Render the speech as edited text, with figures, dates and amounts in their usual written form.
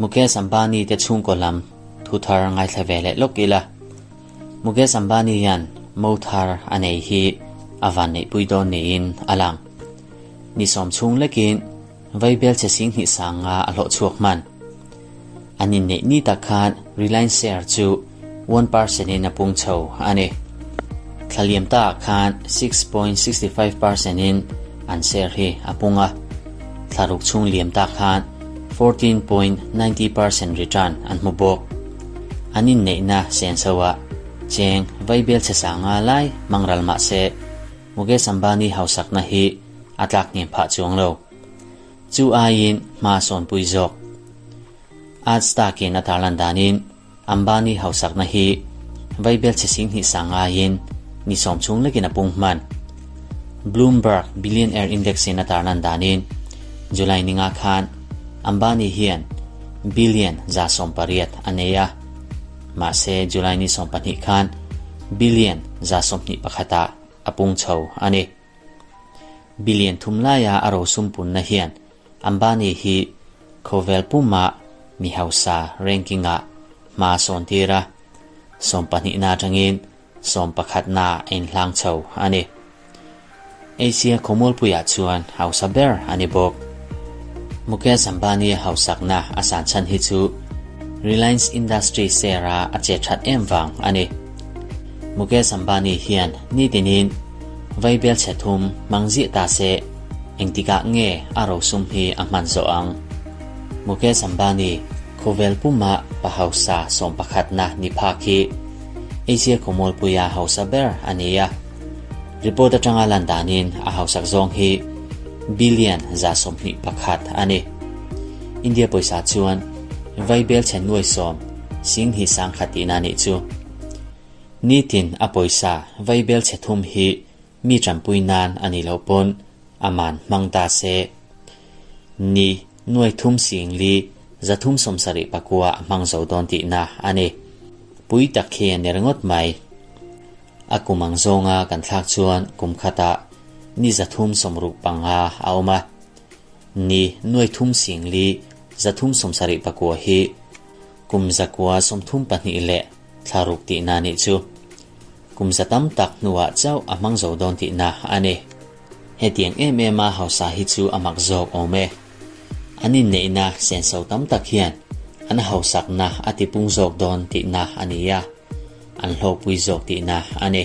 Mukesh Ambani te chhungkaw lam thu thar ngaithla ve leh lawk ila. Mukesh Ambani hian mo thar a nei hi a van neihpui dawn niin a lang. Ni sawm chhung lekin Vaibel che sing hnih sanga a hlawh chhuak hman. An inneih ni tak khan Reliance share chu 1% in a pung chho a ni. Thla liam ta ah khan 6.65% in an share hi a pung a. Thla ruk chhung liam ta khan 14.90% return an hmu bawk. An inneihna senso ah cheng Vaibel che sanga lai hmang ral mah se Mukesh Ambani hausakna hi a tlak hniam phah chuang lo. Chu aiin hma sawnpui zawk. Ads takin a tarlan danin Ambani hausakna hi vaibel chhe sing hnih sang aiin ni sawm chhung lekin a pung hman. Bloomberg Billionaire Index in a tarlan danin July ninga khan Ambani hian billion 180 a nei a. Mahse July ni 12 khan billion 121 ah a pung chho a ni. Billion thum laia a rosum punna hian Ambani hi khawvel puma mi hausa ranking ah hma a sawn tir a, 12 na atangin 11 na a inhlang chho a ni. Asia khawmualpuiah chuan hausa ber a ni bawk. Mukesh Ambani hausakna a san chhan hi chu Reliance Industries share a a che that em vang a ni. Mukesh Ambani hian nitinin Vaibel chhe thum hmang ziah ta se, engtikah nge a rosum hi a hman zawh ang? Mukesh Ambani, khawvel puma pa hausa 11na ni phak hi Asia khawmualpuia hausa ber a ni a. Report atanga lan danin a hausak zawng hi billion 121 a ni. India pawisa chuan vaibel chhe nuai sawm sing hnih sang khat tihna nih chu. Nitin a pawisa vaibel chhe thum hi mi tanpui nan a nih loh pawn aman hmang ta se. Ni nuai thum sing li 379 a hmang zo dawn tihna a ni. Pui tak khi a ni ringawt mai. A kum ang zawnga kan thlak chuan kum khatah ni 365 a awm a. Ni nuai thum sing li 379 hi kum 132 leh thla ruk tihna nih chu. Kum za tam tak hnuah chauh a hmang zo dawn tihna a ni. Hetiang em em a hausa hi chu a mak zawk awm e. An inneihna senso tam tak hian an hausakna a tipung zawk dawn tihna a ni a, an hlawkpui zawk tihna a ni.